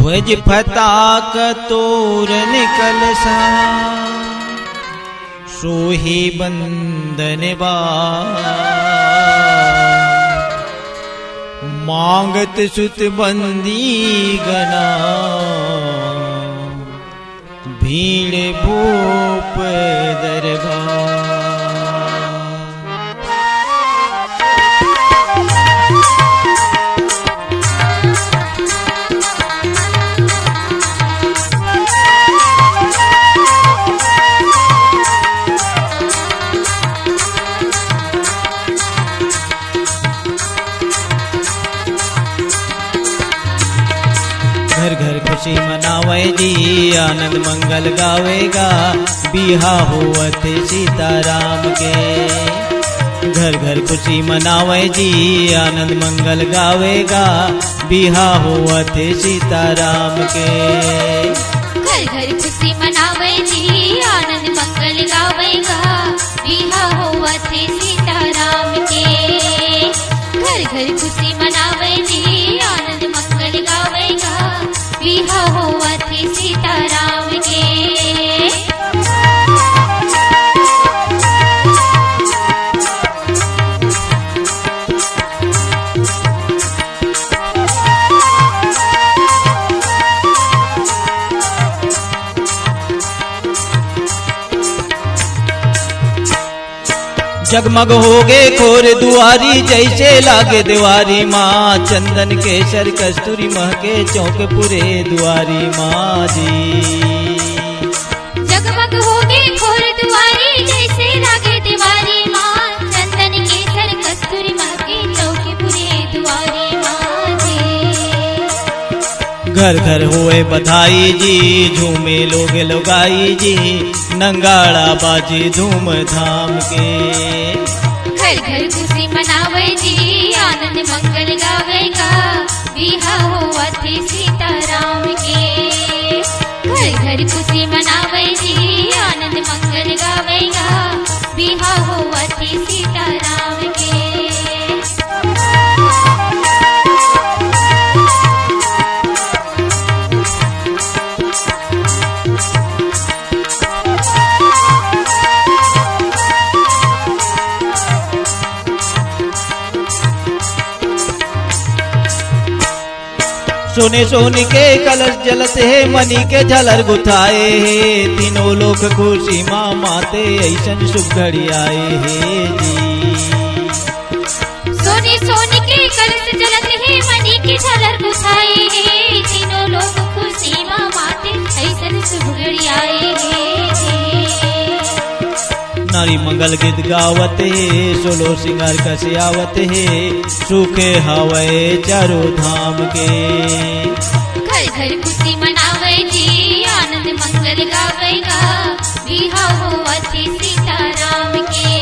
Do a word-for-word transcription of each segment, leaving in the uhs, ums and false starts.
बज फताक तोरन कलसा, सोहे बंदन बा। मांगत सुत बंदी गना, भीड़ भूप दरबार। घर घर खुशी मनावे जी, आनंद मंगल गावे गा, बिहा होवत सीताराम के। घर घर खुशी मनावे जी, आनंद मंगल गावे गा, बिहा होवत सीताराम के। घर घर खुशी मनावे जी, आनंद मंगल गावे गा, बिहा होवत सीताराम के। घर घर खुशी मनावे जी, आनंद मंगल गावे गा, बिहा होवत सीताराम के। जगमग होगे खोर दुआरी, जैसे लागे देवारी माँ। चंदन केसर कस्तूरी महके, चौक पुरे दुआरी माँ जी। जगमग होगे खोर दुआरी, जैसे लागे देवारी माँ। चंदन केसर कस्तूरी महके, चौक पुरे दुआरी माँ जी। घर घर होए बधाई जी, झूमे लोग लुगाई जी, नंगाड़ा बाजे धूमधाम के। घर घर खुशी मनावे जी, आनंद मंगल गावे गा, बिहा होवत सीताराम के। घर घर खुशी मनावे जी, आनंद मंगल गावे गा, बिहा होवत सीताराम के। सोने सोने के कलश जलत हे, मनी के झालर गुथाए हे, तीनों लोक खुशी मा माते, ऐसन शुभ घड़ी आए हे जी। सोने सोने के कलश जलत हे, मनी के झालर गुथाए हे, तीनों लोक खुशी मा माते, ऐसन शुभ घड़ी आए हे जी। नारी मंगल गीत गावत हे, सोलो सिंगार कसे आवत हे, सुखे हवय चारों धाम के। घर घर खुशी मनावे जी, आनंद मंगल गावे गा, बिहा होवत सीताराम के।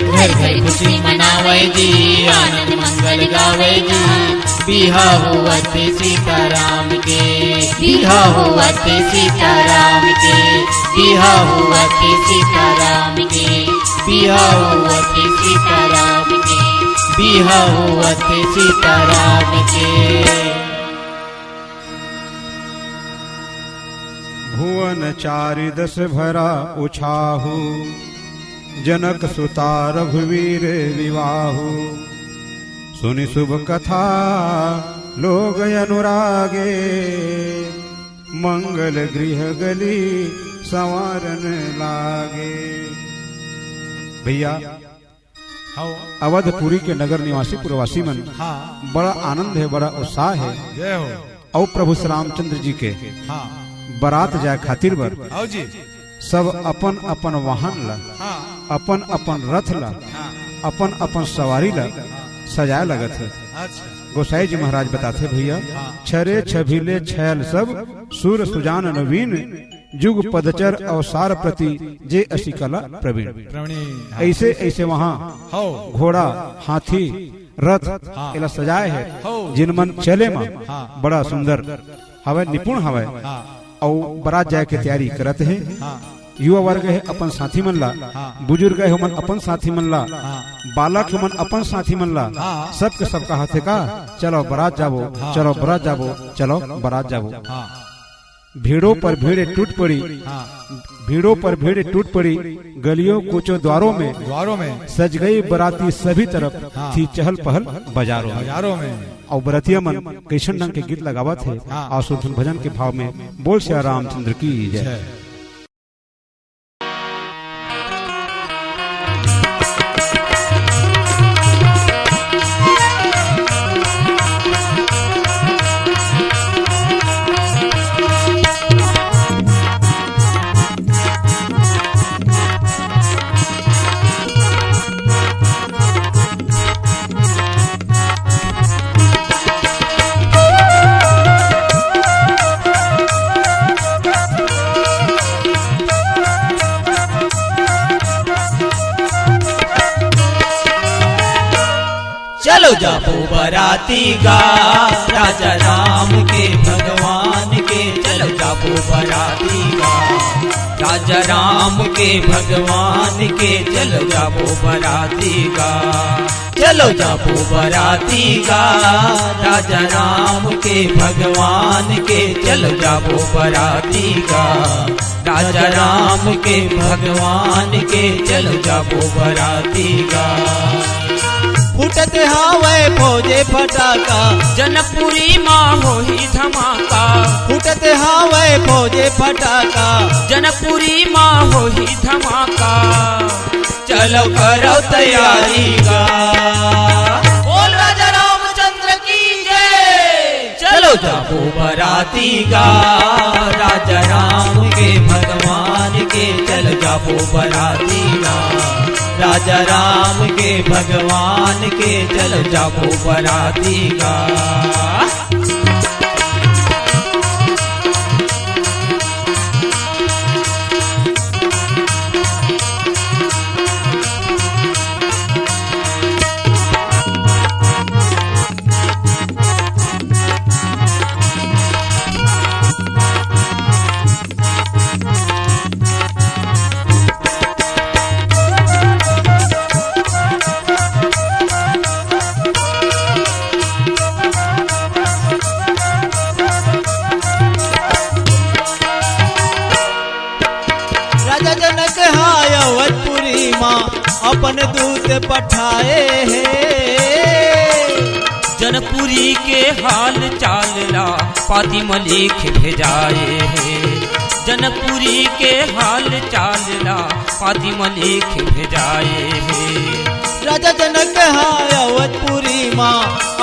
घर घर खुशी मनावे जी, आनंद मंगल गावे जी, बिहा होवत सीताराम के। बिहा होवत सीताराम के। बिहा होवत सीताराम के। बिहा होवत सीताराम के। बिहा होवत सीताराम के। भुवन चारि दस भरा उछाहु, जनक सुता रघुवीर विवाहु। सुनि शुभ कथा लोग अनुरागे, मंगल गृह गली संवारन लागे। भैया, हाँ। अवधपुरी के नगर निवासी पुरवासी मन हाँ। बड़ा आनंद हे, बड़ा उत्साह हे। जय हो। अउ प्रभु श्री रामचंद्र जी के हाँ। बरात जाए खातिर बर हाँ जी। सब अपन अपन वाहन ला, हाँ। अपन अपन रथ ला, हाँ। अपन अपन सवारी ला हाँ। सजाए लगत हे। अच्छा। गोसाई जी महाराज बताथे भैया, हाँ। छरे छबिले छैल सब, सुर सुजान नवीन, जुग पदचर अवसार प्रति जे असी कला प्रवीण। प्रवीण, हाँ। ऐसे, ऐसे वहाँ हौ। घोड़ा, हाथी, रथ हाँ। एला सजाए हे, हौ। जिन मन चले मा हाँ। बड़ा सुंदर हवय, निपुण हवय। हाँ। अउ बरात जाए के तैयारी करत हे। हाँ। युवा वर्ग हे अपन साथी मन ला, हाँ। बुजुर्ग हे ओमन अपन साथी मन ला, हाँ। बालक हे ओमन अपन साथी मन ला, हाँ। सबके सब कहत हे का, "चलो बरात जाबो, हाँ, चलो चलो। बरात जाबो, चलो बरात जाबो।" हाँ। भीड़ों पर भीड़ टूट पड़ी, हाँ। भीड़ों पर भीड़ टूट पड़ी, गलियों कूचों द्वारों में, द्वारों में। सज गई बराती सभी तरफ, हाँ। थी चहल पहल बाजारों में। बाजारों में। अउ बरतिया मन कइसन ढंग के गीत लगावत हे, हाँ। अउ सुरधुन भजन के भाव में बोल सिया रामचंद्र की जय। जय। चलो जाबो बराती गा, राजा राम के भगवान के, चलो जाबो बराती गा, राजा राम के भगवान के, चलो जाबो बराती गा। चलो जाबो बराती गा, राजा राम के भगवान के, चलो जाबो बराती गा, राजा राम के भगवान के, चलो जाबो बराती गा। फूटत हावय फौजे फटाका, जनकपुरी मा होही धमाका। फूटत हावय फौजे फटाका, जनकपुरी मा होही धमाका। चलो करो तैयारी गा। बोल राजा रामचंद्र की जय। चलो जाबो बराती गा, राजा राम के भगवान के, चलो जाबो बराती गा, राजा राम के भगवान के, चलो जाबो बराती गा। राजा जनक हा अवधपुरी मा अपन दूत पठाए हे। जनकपुरी के हाल चाल ला पाती म लिख भेजाए हे। जनकपुरी के हाल चाल ला पाती म लिख भेजाए हे। राजा जनक हा अवधपुरी मा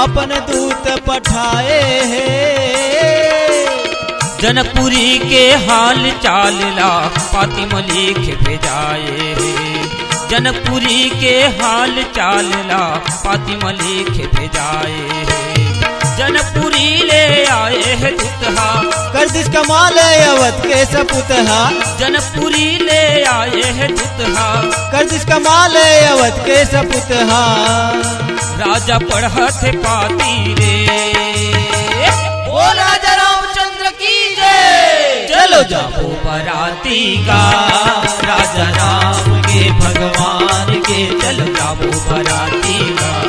अपन दूत पठाए हे। जनकपुरी के हाल चाल ला पाती म लिख भेजाए हे। जनकपुरी के हाल चाल ला पाती म लिख भेजाए हे। जनकपुरी ले आए हे दूत हा। कर दिस कमाल अवध के सपूत हा। जनकपुरी ले आए हे दूत हा। कर दिस कमाल अवध के सपूत हा। राजा पढ़त हे पाती रे। बोल राजा रामचंद्र की जय। चलो जाबो बराती गा, राजा राम के भगवान के, चलो जाबो बराती गा,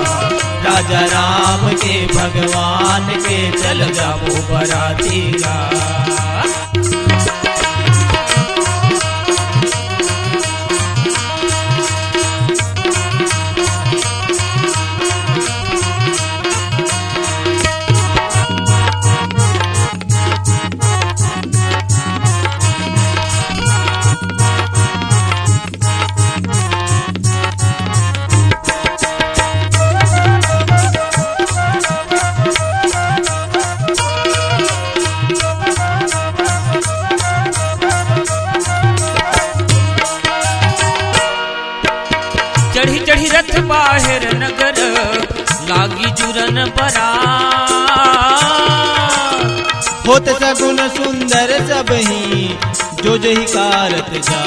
राजा राम के भगवान के, चलो जाबो बराती गा। चढ़ी चढ़ी रथ बाहेर नगर, लागी जुरन बरात। होत सगुन सुंदर सबही, जो जही कारत जा।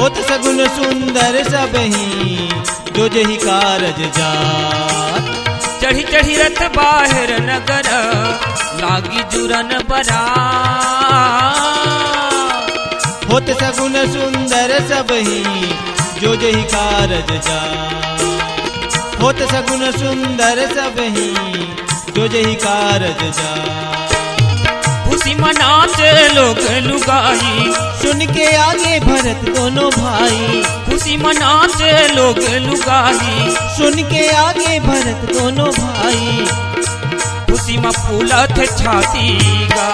होत सगुन सुंदर सबही, जो जही कारज जा। चढ़ी चढ़ी रथ बाहेर नगर, लागी जुरन बरात। होत सगुन सुंदर सबही जो जही कारज जा, होत सगुन सुंदर सबही जो जही कारज जा। खुशी मनात लोग लुगाई। सुन के आगे भरत दोनों भाई। खुशी मनात लोग लुगाई। सुन के आगे भरत दोनों भाई। खुशी में फूलत छाती गा।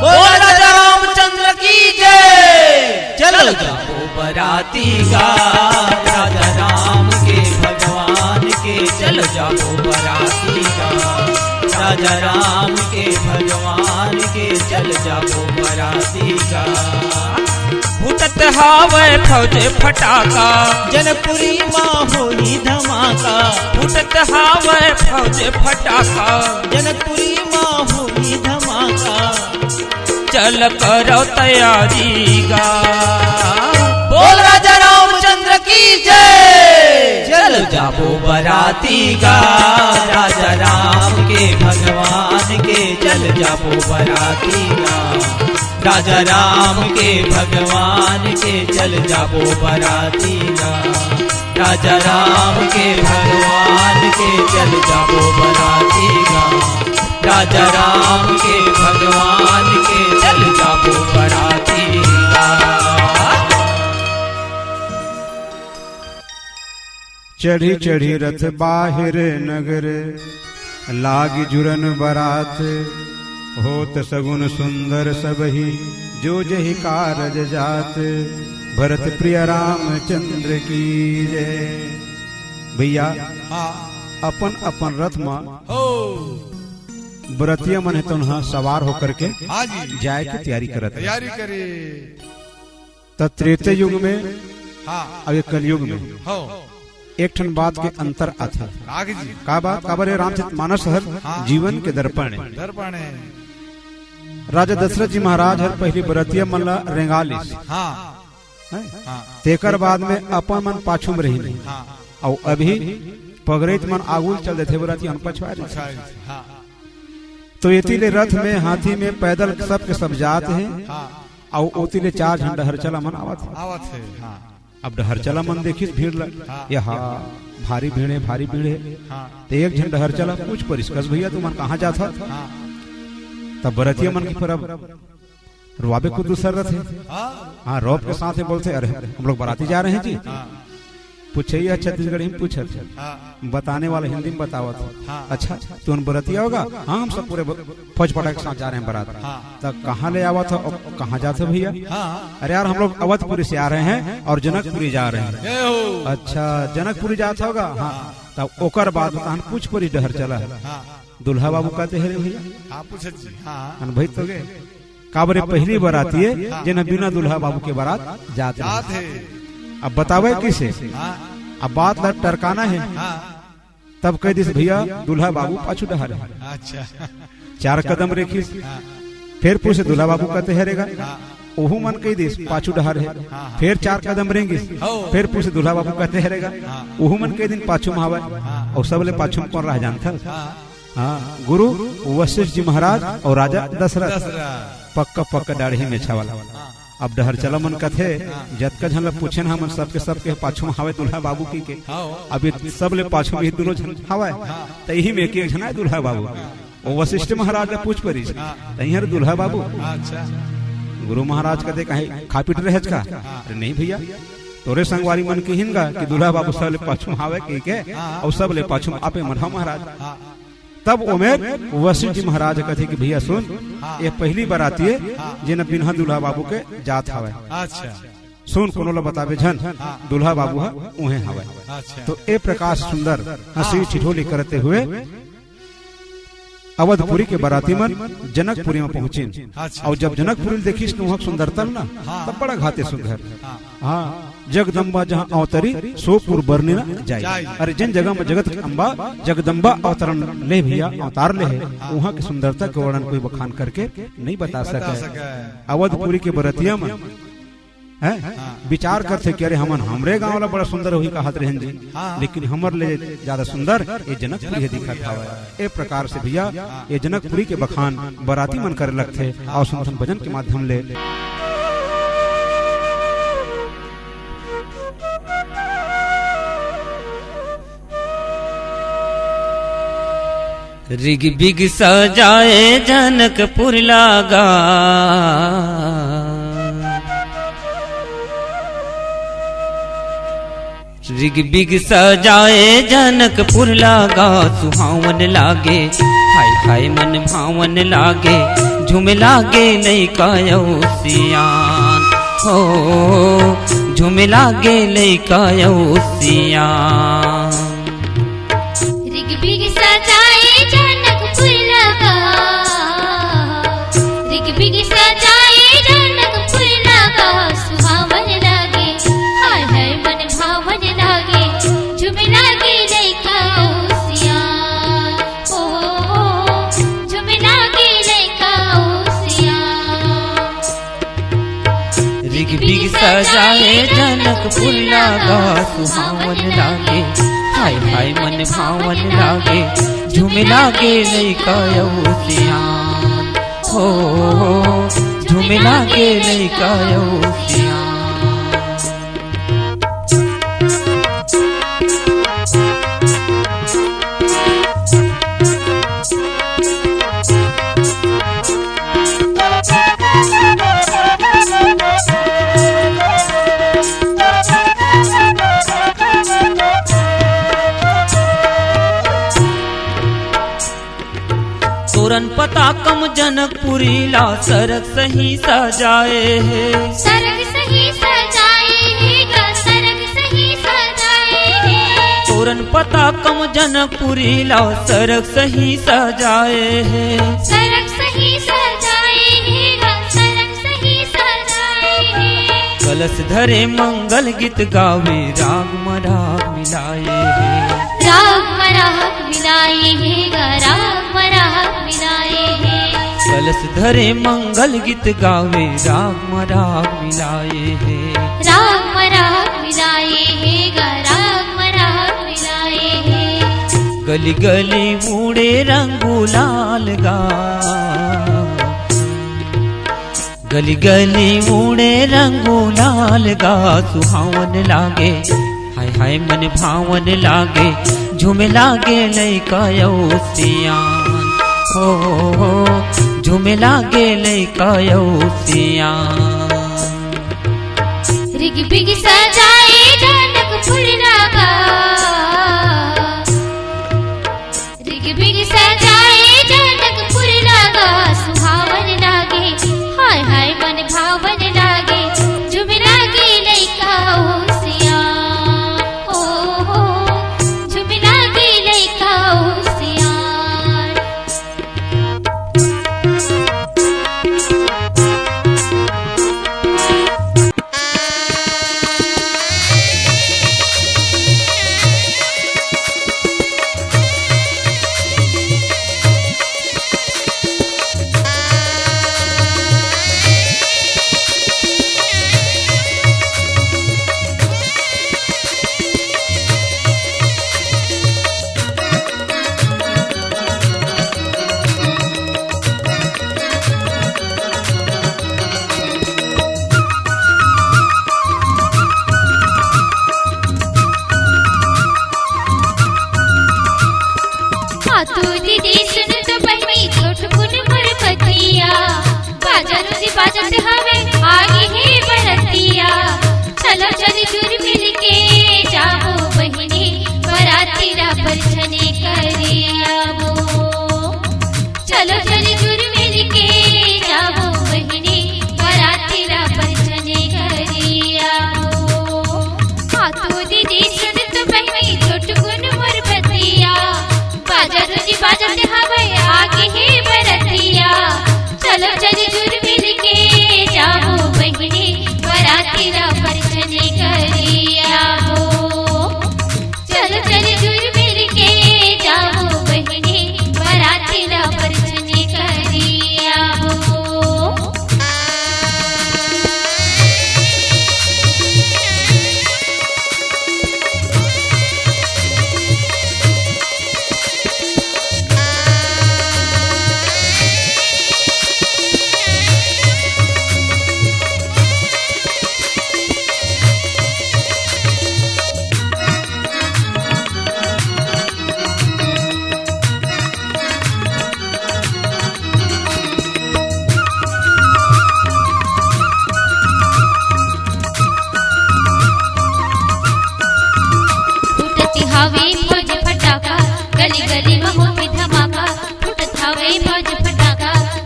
बोल राजा रामचंद्र की जय। चलो जाबो बराती गा, राजा राम के भगवान के। चलो जाबो बराती गा, राजा राम के भगवान के। चल जाबो बराती गा। फूटत हावय फौज फटाका। जनकपुरी मा होही धमाका। फूटत हावय फौज फटाका। जनकपुरी मा होही धमाका। चल करो तैयारी गा। बोल राजा रामचंद्र की जय। चल जाबो बराती गा, राजा राम के भगवान के। चल जाबो बराती गा, राजा राम के भगवान के। चल जाबो बराती गा, राजा राम के भगवान के। चल जाबो बराती गा, राजा राम के भगवान के। चल जाबो बराती गा। चढ़ी चढ़ी रथ बाहिर नगर, लागी जुरन बरात। होत सगुन सुंदर सबही, जो जही कारज जात। भरत प्रिय रामचंद्र की जय। भैया, हाँ। अपन अपन रथ म हो। बरतिया मन हे तो उन्हा सवार होकर के हाँ जी। जाए के तैयारी करत हे। तैयारी करे। त त्रेता युग में हाँ। अउ ये कलयुग में हो। एक ठन बात के अंतर आथे। काग जी। का बात? काबर ये रामचरित मानस हर हाँ। जीवन के दर्पण हे। दर्पण हे। राजा दशरथ जी महाराज हर पहिली बरतिया मन ला रेंगा लिस। हाँ। हैं? हाँ। तेकर बाद में अपन मन पाछू में रहिन। हाँ। अउ अभी पगरैत मन आगू ल चल देथे, बरतिया मन पछवा रहिन। पछवा रहिन। हाँ। तो एती ले रथ में, हाथी में, पैदल सब के सब जात हे। हाँ। अउ ओती ले चार झन डहरचला मन आवत हे। आवत हे, हाँ। अब डहरचला मन देखिस भीड़ ल, हाँ। ये हा, भारी भीड़ हे, भारी भीड़ हे। हाँ। त एक झन डहरचला पूछ परिस, कस भैया तुमन कहाँ जात हव? हाँ। तब बरतिया मन के परब रोआबे कुछ दूसर रथे। हाँ। हाँ, रौब के साथ में बोलथे, अरे हम लोग बराती जा रहे हैं जी। हाँ। पूछे, ये छत्तीसगढ़ी में पूछत हे। हाँ। बताने वाला हिंदी में बतावत हे। हाँ। अच्छा, तुमन बरतिया होगा? हाँ, हम सब पूरे ब-, फौज फटाक के साथ जा रहे हैं बरात। हाँ। त कहाँ ले आवत हव अउ कहाँ जात हव भैया? हाँ। अरे यार, हम लोग अवधपुरी से आ रहे हैं और जनकपुरी जा रहे हैं। जय हो। अच्छा, जनकपुरी जात होगा? हाँ। हाँ। तब ओकर बाद तहन पूछ परिस डहरचला। हाँ। दूल्हा बाबू कते हे रे भैया? हाँ, पूछत जी। हाँ। अन भाई तो गे। काबरे पहिली बराती हे, हाँ। जेन बिना दूल्हा बाबू के बरात जात जात रहिस। हे। अब बतावे किसे? हाँ। अब बात ला टरकाना हे। हाँ। तब कहि दिस, भैया, दूल्हा बाबू पाछू डहर हे। अच्छा। चार कदम रेंगिस। हाँ। फेर पूछे, दूल्हा बाबू कते हरे गा? हाँ। ओहू मन कहि दिस, पाछू डहर हे। हाँ, हाँ। फेर चार कदम रेंगिस। हो। फेर पूछे, दूल्हा बाबू कते हरे गा? हाँ। ओहू मन कहि दिन पाछू म हावय। हाँ। अउ सबले पाछू म कोन रहा जानथस? हाँ। हाँ, गुरु वशिष्ठ जी महाराज अउ राजा दशरथ। दशरथ। पक्का, पक्का दाढ़ी मेछा वाला। हाँ। अब डहरचला मन कथे, हाँ। जतका झन ला पूछेन हमन सबके, सबके पाछू म हावय दूल्हा बाबू कहिके। हाँ। अब ये सबले पाछू म ये दूनों झन हावय। हाँ। त इही म एक, एक झन आय दूल्हा बाबू। हाँ। ओ वशिष्ठ महाराज ला पूछ परिस, हाँ। त इही हरे दूल्हा बाबू। अच्छा। गुरु महाराज कथे, कहीं खा पी डरे हच का? हाँ। अरे नहीं भैया, तोरे संगवारी मन कहिन गा कि दूल्हा बाबू सबले पाछू म हावय कहिके, हाँ। अउ सबले पाछू म आपे मन हव महाराज। हाँ। तब ओमेर वशिष्ठ जी महाराज कथे कि भैया सुन, हाँ। ये पहिली बराती हे, हाँ। जेन बिनहा दूल्हा बाबू के जात हावय। अच्छा। सुन, कोनो ला बताबे झन, हाँ। दूल्हा बाबू ह उहें हावय। अच्छा। तो ए प्रकार सुंदर हंसी हाँ। ठिठोली करते हुए अवधपुरी के बराती मन जनकपुरी म पहुंचिन। अच्छा। अउ जब जनकपुरी ल देखिस न उहां के सुंदरता ल ना, हाँ। तब बड़ा घाते सुंदर। हाँ। हाँ, जगदम्बा जहाँ अवतरी, सो पुर बरनी न जाई। जाई। अरे, जेन जगह म जगत के अम्बा जगदम्बा अवतरन ले भैया, अवतार ले हे, हाँ। उहाँ के सुंदरता के वर्णन कोई बखान करके नहीं बता बता सके। सके। अवधपुरी के बरतिया मन, हैं? हाँ। विचार करथे कि अरे, हमन हमरे गांव ला बड़ा सुंदर होही कहत रहेन जी, हाँ। लेकिन हमर ले ज्यादा सुंदर ये जनकपुरी हे दिखत हवय। ए प्रकार से भैया, हाँ। ये जनकपुरी के बखान बराती मन करे लगथे, हाँ। अउ सुनथन भजन के माध्यम ले। ऋग बिग सजाए जनकपुर लागा, ऋग बिग सजाए जनकपुर लागा, सुहावन लागे, हाय हाय मन भावन लागे, झूमे लागे लइका अउ सियान, हो, झूमे लागे लइका अउ सियान। ऋग बिग सजाए जनकपुर लागा, ऋग बिग सजाए जनकपुर लागा, सुहावन लागे, हाय हाय मन भावन लागे, झूमे लागे लइका अउ सियान, ओ, झूमे लागे लइका अउ सियान। ऋग बिग सजाए जनकपुर लागा, सुहावन लागे, हाय हाय मन भावन लागे, झूमे लागे लइका अउ सियान, हो, झूमे लागे लइका अउ सियान। तोरन पताकम जनकपुरी ला सरग सही सजाए हे। सरग सही सजाए हे गा, सरग सही सजाए हे। तोरन पताकम जनकपुरी ला सरग सही सजाए हे। सरग सही सजाए हे गा, सरग सही सजाए हे। कलश धरे मंगल गीत गावे, राग म राग मिलाए हे। राग म राग मिलाए हे गा, राग म राग मिलाए हे। कलश धरे मंगल गीत गावे, राग म राग मिलाए हे। राग म राग मिलाए हे गा, राग म राग मिलाए हे। गली गली उड़े रंग गुलाल गा, गली गली उड़े रंग गुलाल गा, सुहावन लागे, हाय हाय मन भावन लागे, झूमे लागे लइका अउ सियान, हो, हो, झूमे लागे लइका अउ सियान। ऋग बिग सजाए जनकपुर लागा, ऋग बिग सजाए जनकपुर लागा, सुहावन लागे, हाय हाय मन भावन लागे, झूमे लागे लइका अउ सियान, ओ हो, झूमे लागे लइका अउ सियान।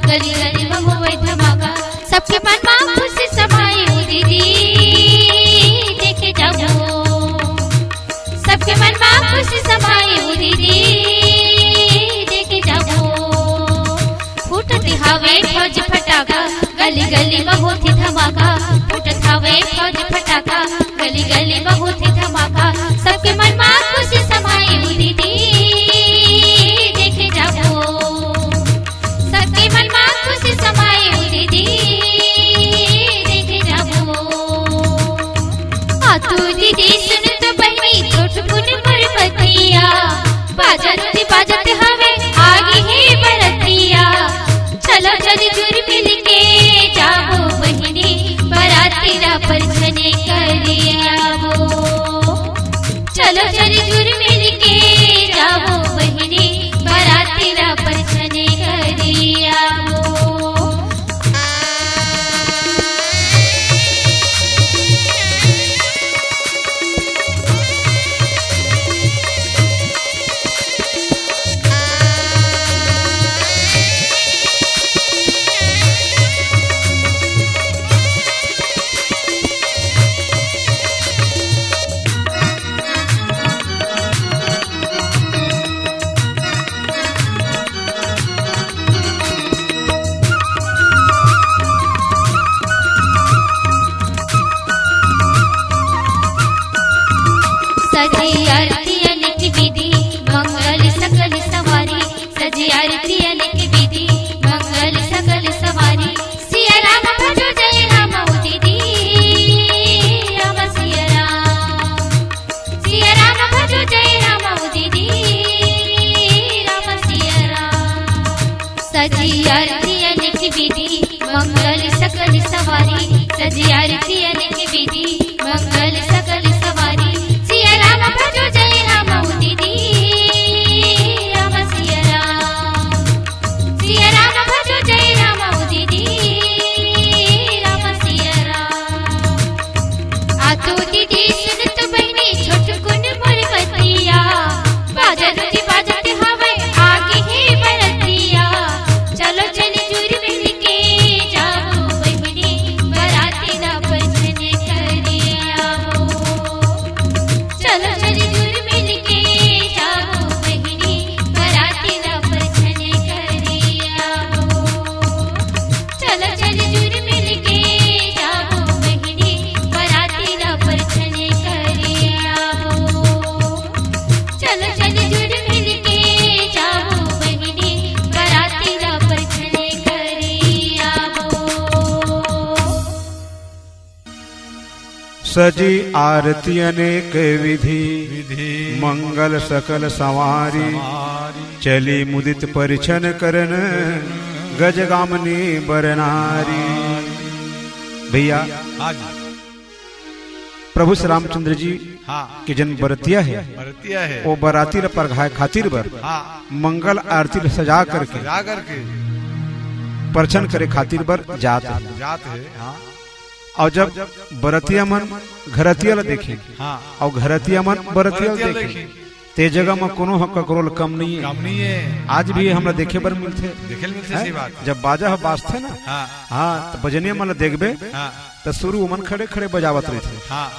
गली गली म होवय धमाका, सबके मन म खुशी समाए ओ दीदी, देखे जाबो। सबके मन म खुशी समाए ओ दीदी, देखे जाबो। फूटत हावय फौज फटाका, गली गली म होथे धमाका। फूटत हावय फौज फटाका, गली गली म होथे धमाका। सबके मन म खुशी समाए ओ दीदी, देखे जाबो। सबके मन म खुशी समाए ओ दीदी, देखे जाबो। आ तो दीदी सुन तो बहिनी, छोटकुन मोर बतिया। बाजा रुति बाजत हवे, आगे हे बरतिया। चलो चली जुर मिल के जाबो बहिनी, बराती ला परछने करे आबो। चलो चली जुर मिल के जाबो बहिनी, बराती ला परछने करे आबो। सजी आरती अनेक विधि, मंगल सकल सवारी। सजी आरती अनेक विधि, मंगल सकल सवारी। सिया राम भजो जय राम ओ दीदी, राम सिया राम। सिया राम भजो जय राम ओ दीदी, राम सिया राम। सजी आरती अनेक विधि, मंगल सकल सवारी। सजी आरती अनेक विधि, मंगल सकल सवारी। सिया राम भजो जय राम ओ दीदी, राम सिया राम। सिया राम भजो जय राम ओ दीदी, राम सिया राम। आ तो दीदी सुन तो बहिनी, छोटकुन मोर बतिया। बाजा रुति बाजत हवे, आगे हे बरतिया। चलो चली जुर मिल के जाबो बहिनी, बराती ला परछने करे आबो। चलो चली जुर मिल के जाबो बहिनी, बराती ला परछने करे आबो। चलो चली जुर मिल के जाबो बहिनी, बराती ला परछने करे आबो। चलो चली जुर मिल के जाबो बहिनी, बराती ला परछने करे आबो। सजी आरती अनेक विधि, विधि। मंगल सकल संवारी। संवारी। चली मुदित परिछन करन, गजगामिनी बर नारी। भैया, हाँ जी। प्रभु श्री रामचंद्र जी हाँ। के जन बरतिया हे, बरतिया हे। वो बराती ल परघाय खातिर बर हाँ। मंगल आरती ल सजा करके, सजा करके। परछन करे खातिर बर जात हे। जात हे, हाँ। अउ जब बरतिया मन घरतिया ल देखे, हाँ। अउ घरतिया मन बरतिया ल बरतिया ल देखे, देखे। ते जगह म कोनो ह ककरो ल कम नइ हे। कम नइ हे। आज भी हमला देखे बर मिलथे। देखे ल मिलथे, हैं? सही बात। जब बाजा ह बाजथे ना, हाँ। हाँ, त बजनिया मन ल देखबे, हाँ। त शुरू ओमन खड़े-खड़े बजावत रहिथे। हाँ।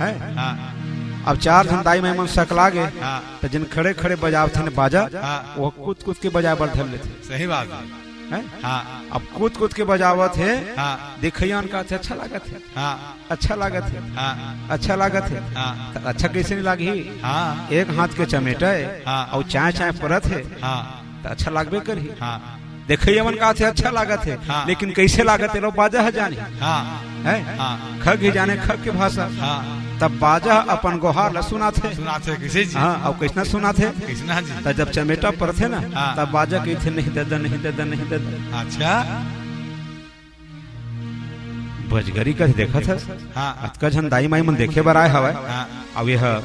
हैं? हाँ। अब चार झन दाई माई मन सकला गे, हाँ। त जेन खड़े-खड़े बजावथे न बाजा, हाँ। वो कूद-कूद के बजाए बर धर लेथे। सही बात हे। हैं? हाँ। अब कूद-कूद के बजावत हे, हाँ। देखइया मन कहथे, "अच्छा लागत हे।" हाँ। अच्छा लागत हे। हाँ। अच्छा लागत हे। हाँ। त अच्छा कइसे नइ लागही? हाँ। एक हाथ के चमेटा हे, हाँ। अउ चाँय-चाँय परत हे, हाँ। त अच्छा लागबे करही। हाँ। देखइया मन कहथे अच्छा लागत हे, हाँ। लेकिन कइसे लागत हे, एला बाजा ह जानही। हाँ। हैं? हाँ। खग ही जाने खग के भाषा। हाँ। तब बाजा ह अपन गोहार ल सुनाथे। सुनाथे कइसे जी? हाँ, अउ कइसना सुनाथे? कइसना जी? त जब चमेटा परथे ना, हाँ। तब बाजा कहिथे, "नहीं ददा, नहीं ददा, नहीं ददा।" अच्छा। बजगरी कस देखत हस? हाँ। अतका झन दाई माई मन देखे बर आए हवय। हाँ। अब यह नहीं,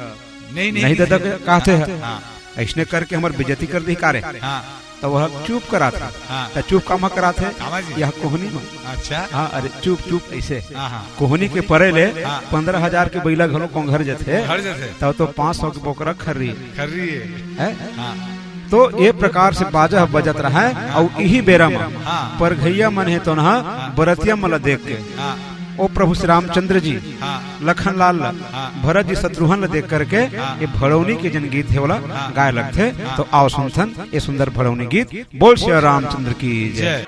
नहीं, नहीं नहीं। ददा के कहथे ह। हाँ। अइसने करके हमर बेइज्जती कर दिही का रे? हाँ। त वह चुप करात हे। हाँ। त चुप कामा करात हे? कामा जी? यह कोहनी म। अच्छा। हाँ, अरे चुप, चुप अइसे। हाँ, हाँ। कोहनी के परे ले हाँ। पंद्रह हजार के बइला घलो कोंघर जथे। कोंघर जथे। तब तो पाँच सौ के बोकरा खर्री। खर्री हे। हैं? हाँ। तो ये प्रकार से बाजा ह बजत रहय, हाँ। अउ इही बेरा म हाँ। परघइया मन हे तो न हाँ। बरतिया मन ल देख के हाँ। ओ प्रभु श्री रामचंद्र जी हाँ। लखन लाल ल, हाँ। भरत जी शत्रुघ्न ल देख करके हाँ। ये भड़ौनी के जन गीत हे ओला हाँ। गाय लगथे। हाँ। तो आओ सुनथन ये सुंदर भड़ौनी गीत। बोल श्री रामचंद्र की जय। जय।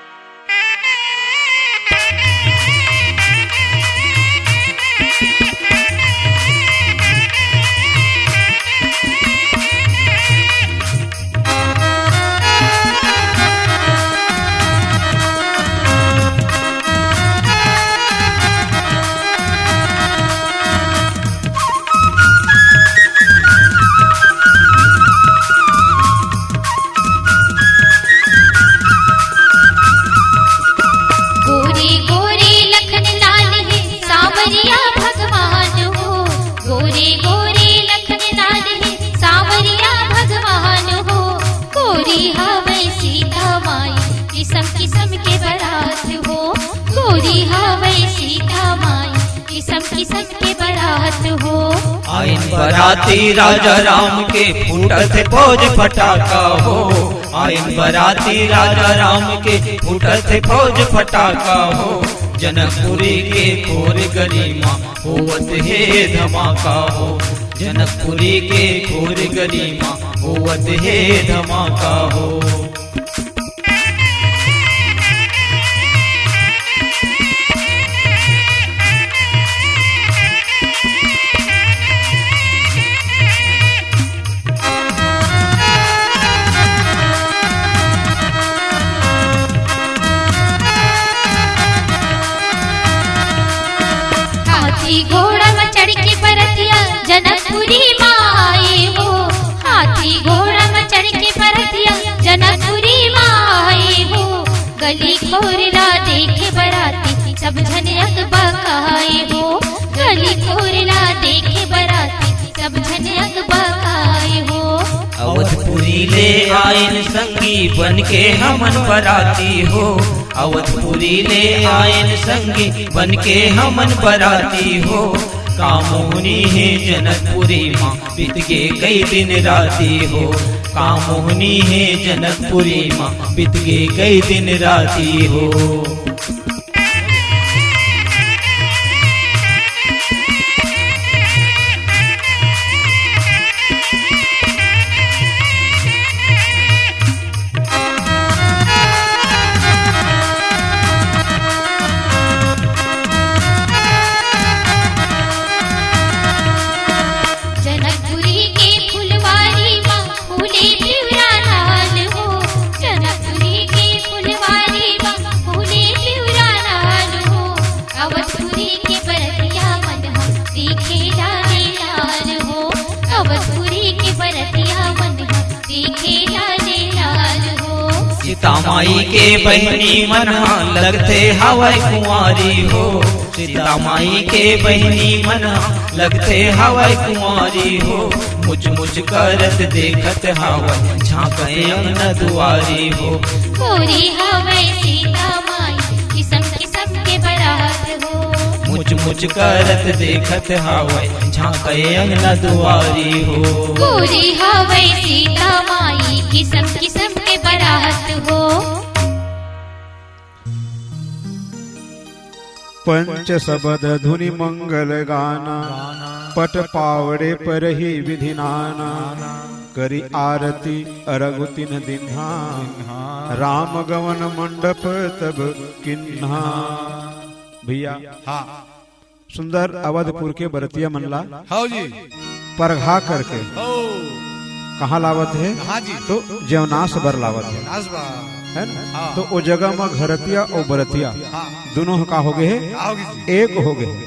गोरी गोरी लखन लाल हे सांवरिया भगवान हो। गोरी गोरी लखन लाल हे सांवरिया भगवान हो। गोरी हवै सीता माई किसम किसम के बरात हो। गोरी हवै सीता माई किसम किसम के बरात हो। आइन बराती राजा राम के फूटत हे फौज फटाका हो। आइन बराती राजा राम के फूटत हे फौज फटाका हो। जनकपुरी के खोर गली मा होवत हे धमाका हो। जनकपुरी के खोर गली मा होवत हे धमाका हो। हाथी घोड़ा म चढ़ के बरतिया जनकपुरी म आए हो। हाथी घोड़ा म चढ़ के बरतिया जनकपुरी म आए हो। गली खोर ला देख बराती सब झन अकबकाए हो। गली खोर ला देख बराती सब झन अकबकाए हो। अवधपुरी ले आइन संगी बन के हमन बराती हो। अवधपुरी ले आइन संगी बन के हमन बराती हो। का मोहनी हे जनकपुरी मा बीत गे कई दिन राती हो। का मोहनी हे जनकपुरी मा बीत गे कई दिन राती हो। जनकपुरी के फुलवारी मा फूले पिवरा लाल हो। जनकपुरी के फुलवारी मा फूले पिवरा लाल हो। अवधपुरी के बरतिया मन ह दिखे लाले लाल हो। अवधपुरी के बरतिया मन ह दिखे लाले लाल हो। सीता माई के बहिनी मन ह लगथे हवय कुंवारी हो। सीता माई के बहिनी मन ह लगथे हवय कुंवारी हो। मुच मुच करत देखत हवय झांकय अंगना दुआरी हो। गोरी हवय सीता माई किसम किसम के बरात हो। मुच मुच करत देखत हवय झांकय अंगना दुआरी हो। गोरी हवय सीता माई किसम किसम के बरात हो। पंच सबद धुनि मंगल गाना, पट पावड़े परही विधि नाना। करी आरती अरगु तिन्ह दिन्हा, राम गवन मंडप तब किन्हा। भैया, हाँ। सुंदर अवधपुर के बरतिया मन ला हव जी। परघा करके हव। कहाँ लावत हे? हाँ जी। तो जेवनास बर लावत हे। जेवनास बर। है ना? हाँ। तो ओ जगह म घरतिया अउ बरतिया हाँ। दोनों ह का हो गए हे? का हो गए जी? एक हो गए हे।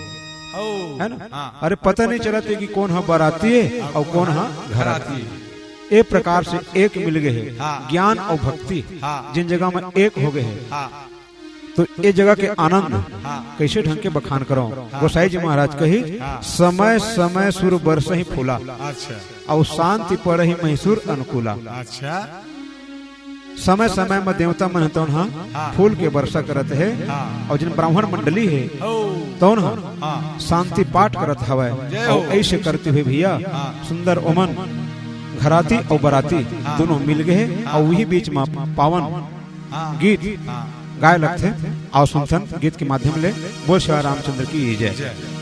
हव। है ना? हाँ। अरे पता नहीं चलत हे कि कौन ह बराती हे अउ कौन ह घराती हे। ए प्रकार से एक मिल गए हे। हाँ। ज्ञान अउ भक्ति हाँ। जिन जगह म एक हो गए हे। हाँ। तो ए जगह के आनंद हाँ। कैसे ढंग के बखान करव? हाँ। गोसाई जी महाराज कही, हाँ। समय समय सुर बरसहि फूला, अच्छा। अउ शांति पड़हि महिसुर अनुकूला। अच्छा। समय समय म देवता मन तौन ह हाँ। फूल के वर्षा करत हे, हाँ। अउ जिन ब्राह्मण मंडली हे, हो। तौन ह हाँ। शांति पाठ करत हवय। जय अउ हो। ऐसे करते हुए भैया, हाँ। सुंदर ओमन घराती अउ बराती दोनों मिल गए हे अउ वही बीच म पावन गीत गाए लगथे। अउ सुनथन गीत के माध्यम ले। बोल श्री रामचंद्र की जय।